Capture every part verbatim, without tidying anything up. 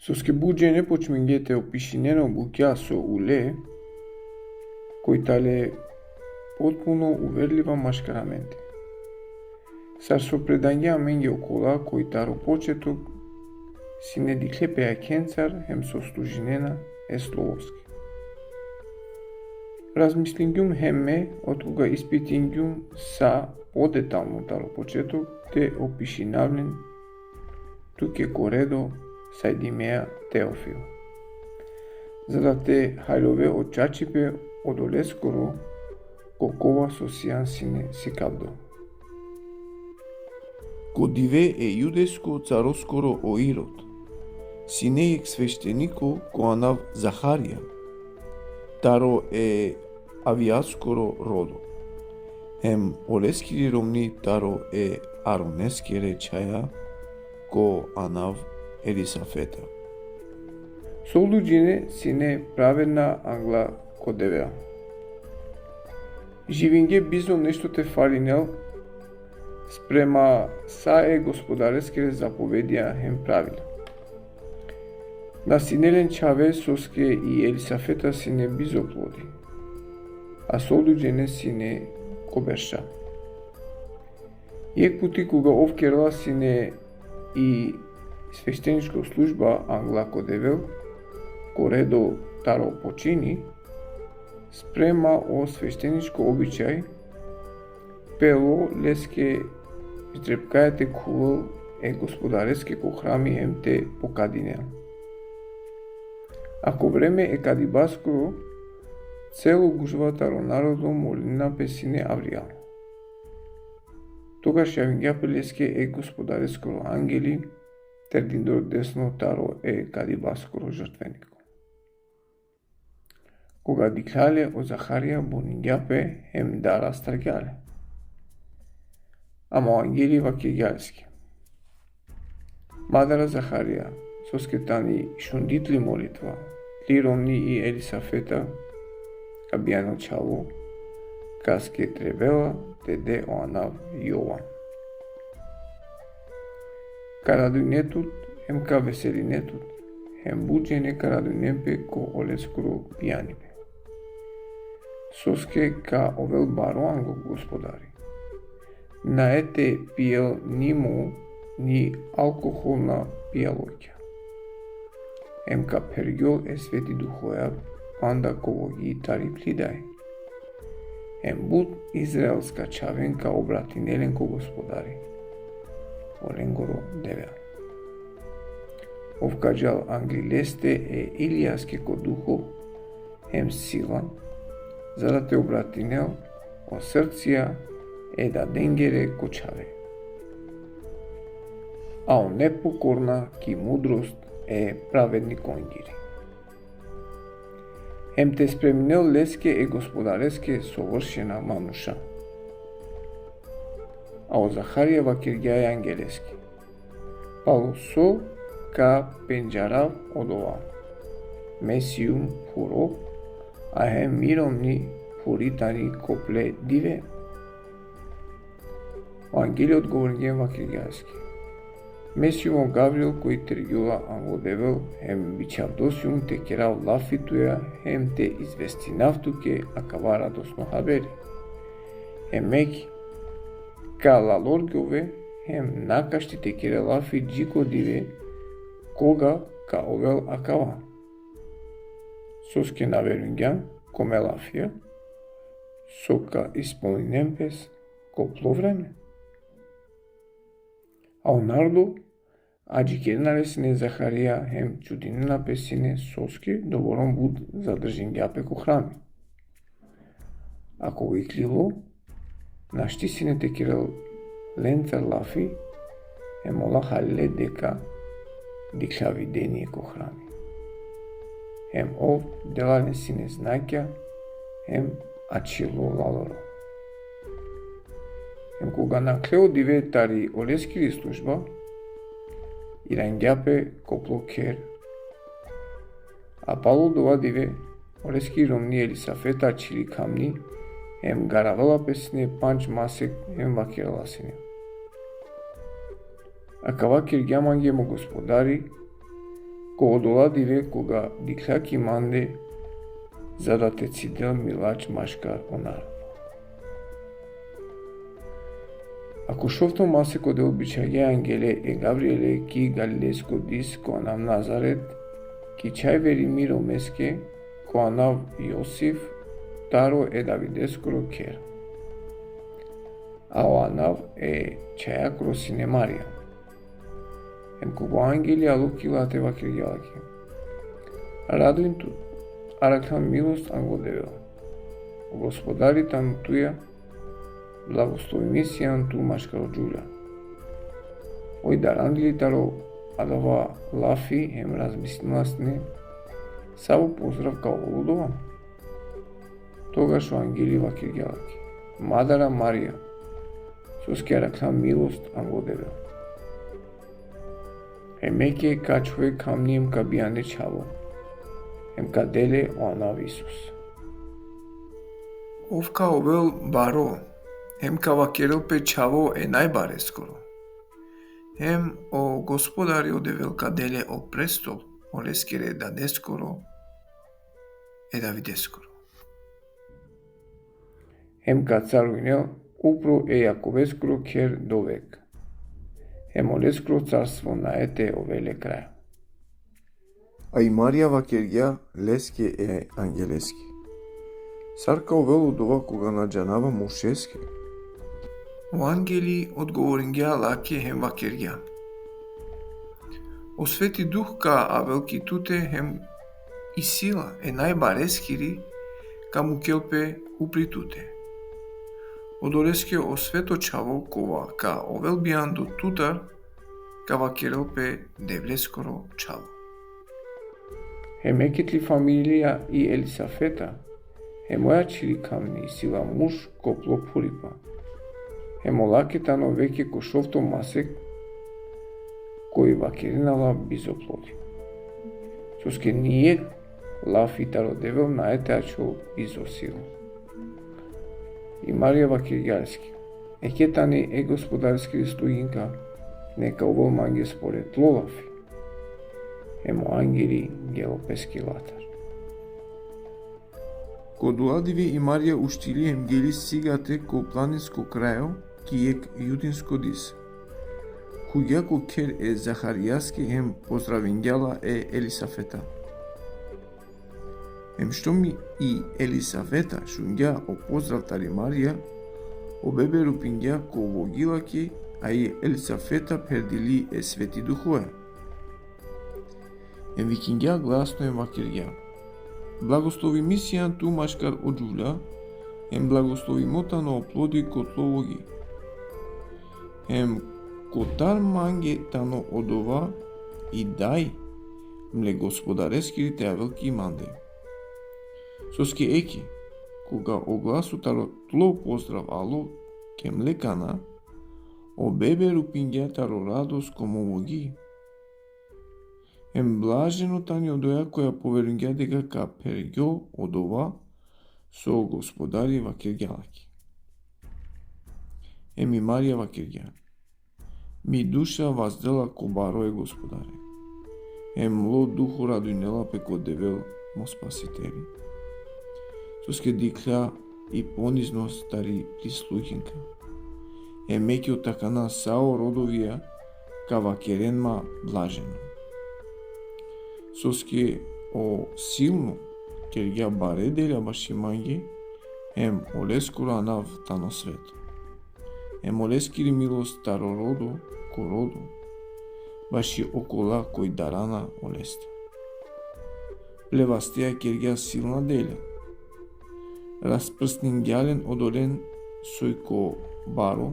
Soske but džene počmingje te opišinen o bukja so ule, koj tale potpuno uverliva maškar amente. Sar so predangja amenge okola koj taro početok sine dikhle pe jakhencar hem so služinena e slovoske. Razmislingjum hem me, otkoga ispitingjum sa podetalno taro početok, te opišinav len tuke ko redo sajdimea Teofil, za da te haljove o čačipe odoleskoro ko kova so sian sine sikavdo. Ko dive e judejsko caroskoro o Irod, sine jekh svešteniko ko anav Zaharija, taro e Avijaskoro rodo, hem oleskiri romni taro e Aroneskere čhaja ko anav Elisafeta. Solduj džene sine pravedna angla ko Devel. Živingje bizo nešto te falinel sprema sa e Gospodareskere zapovedija hem pravila. Na sine len čhave, soske i Elisafeta sine bizo plodi, a solduj džene sine ko berša. Jekh puti koga ov kerela sine i svešteničko služba angla ko Devel, ko redo taro počini, sprema o svešteničko običaj, pelo leske ždrepkaja te khuvol e Gospodareske ko hrami hem te pokadinel. A ko vreme e kadibaskoro, celo gužva taro narodo molinena pe sine avrijal. Togaš javingja pe leske e Gospodareskoro angeli, terdindor desno taro e kadibaskoro žrtveniko. Koga dikhlja le, o Zaharija buningja pe hem dara astargja le. Ama o angeli vakergja leske: Ma dara, Zaharija, soske tani šunditli molitva tli romni i Elisafeta, ka bijanel čhavo, kaske trebela te de o anav Jovan. Ka radujne tut hem ka veseline tut, hem but džene ka radujnen pe ko oleskoro bijanibe. Soske ka ovel baro anglo Gospodari. Nae te pijel ni mol, ni alkoholna pijalokja. Hem ka phergjol e Sveti Duhoja panda ko vogi tari pli daj. Hem but izraelska čhaven ka obratinel len ko Gospodari, olengoro Devel. Ov ka džal angli leste e Ilijaske ko duho hem sila, za da te obratinel o srcija e dadengere ko čhave, a o nepokorna ki mudrost e pravednikongiri. Hem te spreminel leske e Gospodareske sovršena manuša. A o Zaharija vakergja e angeleske: Palo so ka pendžarav odova? Me sijum phuro, a hem mi romni phuri tani ko ple dive. O angeli odgovoringja hem vakergja leske: Me sijum o Gavriel koj tergjola anglo Devel, hem bičhavdo sijum te kerav lafi tuja, hem te izvestinav tuke akava radosno haberi. Hem ek, ka lalorgjove, hem na ka šti te kere lafi dži ko dive, koga ka ovel akava. Soske na verujngjan ko me lafija, so ka ispolninen pes ko plo vreme. A o narodo adžikerena le sine e Zaharija hem čudinena pe sine soske doborom but zadržingja pe ko hrami. A koga iklilo, našti sine te kerel lencar lafi, hem ola halile deka dikhlja videnie ko hrami. Hem ov dela len sine znakja, hem ačhilo laloro. Hem koga nakhle o dive tari oleskiri služba, irangja pe ko plo kher. A palo dova dive, oleskiri romni Elisafeta ačhili khamni, hem garavela pe sine pandž masek, hem vakerela sine: Akava kergja mange mo Gospodari, Ko odola dive koga dikhlja ki mande, za da te cidel milač maškar o narodo. A ko šovto masek o Devel bičhagja angele e Gabriele ki Galilejsko dis ko anav Nazaret, ki čhaj veri miro meske, ko anav Josif, taro e Davideskoro kher. A o anav e čhajakoro sine Marija. Em koga o angeli alo ki late, vakergja lake: Radujn tut, arakhlan milost anglo Devel. O Gospodari tano tuja, blagoslovimi sian tu maškar o džuvlja. Oj darandili taro adava lafi hem razmislinela sine savo pozdrav ka ovel odova. Togaš o angeli vakergja lake: Ma dara Marija, soske arakhlan milost anglo Devel. Hem eke, ka ačhove kamni hem ka bijane čhavo, hem ka de le o anav Isus. Ov ka ovel baro, hem ka vakerel pe čhavo e Najbareskoro. Hem o Gospodari o Devel ka de le o prestol oleskere dadeskoro, e Davideskoro. Hem ka carujnel upro e Jakoveskoro kher dovek. Hem oleskoro carstvo nae te ovel le kraj. A i Marija vakergja leske e angeleske: Sar ka ovel odova koga na džanava muršeske? O angeli odgovoringja lake hem vakergja: O Sveti Duh ka avel ki tute hem i sila e Najbareskiri ka mukel pe upri tute. Odoleske o sveto čhavo kova ka ovel bijando tutar, ka vakerel pe Devleskoro čhavo. Hem eke tli familija i Elisafeta, hem oja ačhili kamni, isi la murš ko plo phuripa. Hem olake tano veke ko šovto masek, koj vakerena la bizo plodi. Soske nijekh lafi taro Devel nae te ačhol bizo sila. I Marija vakergja leske: Eke tani e Gospodareskiri sluginka, neka ovel mange spored tlo lafi. Hem o angeli gelo peske latar. Ko odola dive i Marija uštili hem geli sigate ko planinsko krajo, ki jekh judinsko dis. Khuvgja ko kher e Zaharijaske hem pozdravingja la e Elisafeta. Hem štom i Elisafeta šungja o pozdrav tari Marija, o bebe rupingja ko vogi lake, a i Elisafeta pherdili e Sveti Duhoja. Hem vikingja glasno hem vakergja: Blagoslovimi sian tu maškar o džuvlja, hem blagoslovimo tano o plodi ko tlo vogi. Hem kotar mange tano odova i daj mle Gospodareskiri te avel ki mande? Soske eke, koga o glaso taro tlo pozdrav alo ke mle kana, o bebe rupingja taro radost ko mo vogi. Hem blaženo tani odoja koja poverujngja deka ka phergjol odova so o Gospodari vakergja lake. Hem i Marija vakergja: Mi duša vazdela ko baro e Gospodare. Hem mlo duho radujnela pe ko Devel mo Spasiteri. Soske dikhlja i poniznost tari prisluginka. Hem eke od akana sa o rodovija ka vakeren ma blaženo. Soske o Silno kergja bare delja baši mange, hem oleskoro anav tano sveto. Hem oleskiri milost taro rodo ko rodo, baši okola koj darana olestar. Ple vasteja kergja silna delja. Rasprsningja len odolen soj ko baro,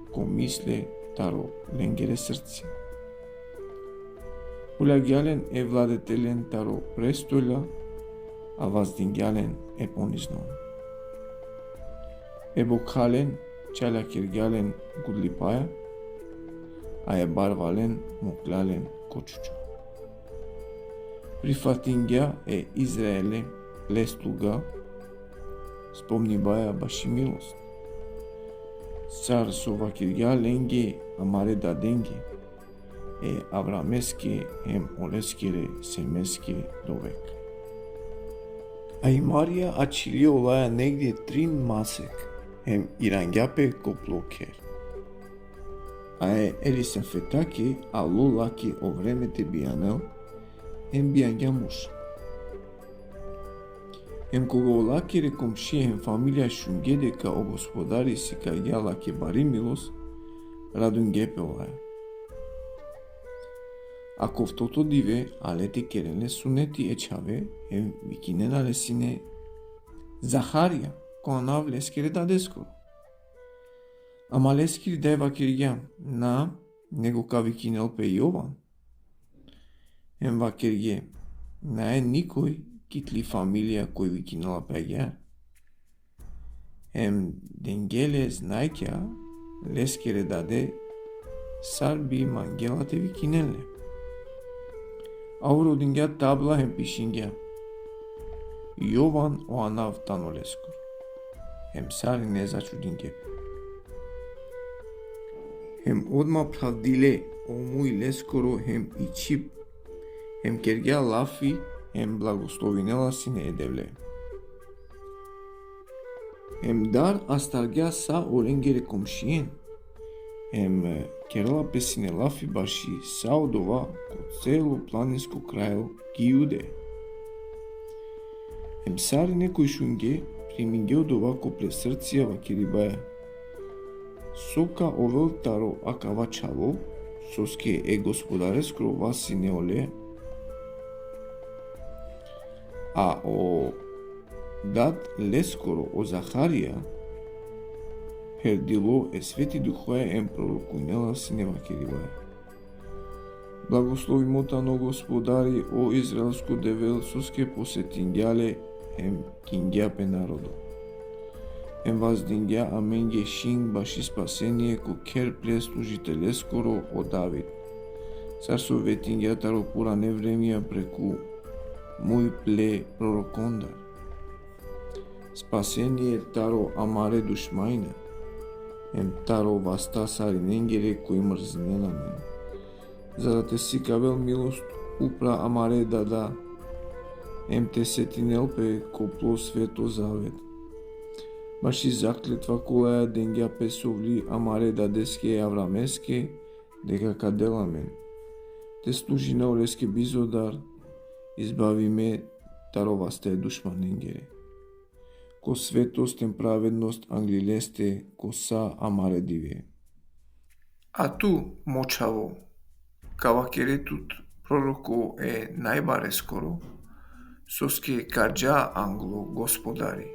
ko misle taro lengere srce. Uljagja len e vladetelen taro prestolja, a vazdingja len e ponizno. E bokhalen čalja kergja len gudlipaja, a e barvalen muklja len ko čučo. Prifatingja e Izraele le sluga, spomnibaja baši milost. Sar so vakergja lenge amare dadenge, e Avrameske hem oleskere semeske dovek. A i Marija ačhili olaja negde trin masek, hem irangja pe ko plo kher. A e Elisafetake alo lake o vreme te bijanel, hem bijangja muž. Hem koga olakere komšie hem familija šunge deka o Gospodari sikavgja lake bari milost, radunge pe olaja. A ko oftoto dive ale te keren le suneti e čhave, hem vikinena le sine Zaharija, ko anav leskere dadeskoro. Ama leskiri daj vakergja: Na, nego ka vikinel pe Jovan. Hem vakerge: Nae nikoj ki tli familija koj vikinela pe agjaar. Hem denge le znajkja leskere dade sar bi mangela te vikinen le. A ov rodingja tabla hem pišingja: Jovan o anav tano leskoro. Hem sarine začudinge pe. Hem odma phravdile o muj leskoro hem i čhib, hem kergja lafi, hem blagoslovinela sine e Devle. Hem dar astargja sa olengere komšien, hem, e, kerela pe sine lafi baši sa odova ko celo planinsko krajo ki Jude. Hem sarine koj šunge, primingje odova ko ple srcija vakeribaja: So ka ovel taro akava čhavo, soske e Gospodareskoro vas sine ole? A o dad leskoro, o Zaharija, pherdilo e Sveti Duhoja hem prorokuinela sine vakeribaja: Blagoslovimo tano Gospodari, o Izraelsko Devel, soske posetingja le hem kingja pe narodo. Hem vazdingja amenge šing baši spasenie ko kher ple služiteleskoro, o David, sar so vetingja taro purane vremija preku muj ple prorokondar. Spasenie taro amare dušmajna, hem taro vasta sarinengere koj mrzinena amen. Za da te sikavel milost upra amare dada, hem te setinel pe ko plo sveto zavet, baši zakletva kolaja dengja pe sovli amare dadeske Avrameske, deka ka del amen, te služina oleske bizo dar, izbavime taro vaste dušmanengere. Ko svetost hem pravednost angli leste ko sa amare dive. A tu, mo čhavo, ka vakere tut proroko e Najbareskoro, soske ka dža anglo Gospodari,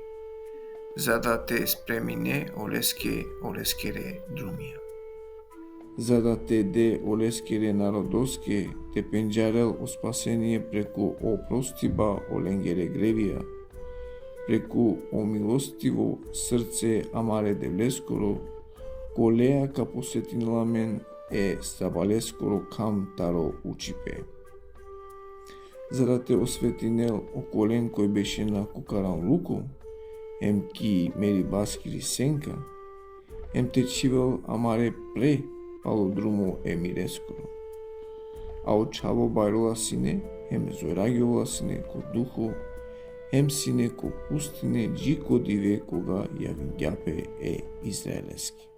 za da te spremine oleske, oleskere drumija. Za da te de oleskere narodoske te pendžarel o spasenie preku o prostiba olengere grevija, preku o milostivo srce amare Devleskoro, koleja ka posetinel amen e sabaleskoro kham taro učipe. Za da te osvetinel okolen koj bešena ko karanluko, hem ki meribaskiri senka, hem te čhivel amare pre palo drumo e mireskoro. A o čhavo bajrola sine, hem zoragjola sine ko duho, hem sine ko pustine dži ko dive koga javingja pe e Izraeleske.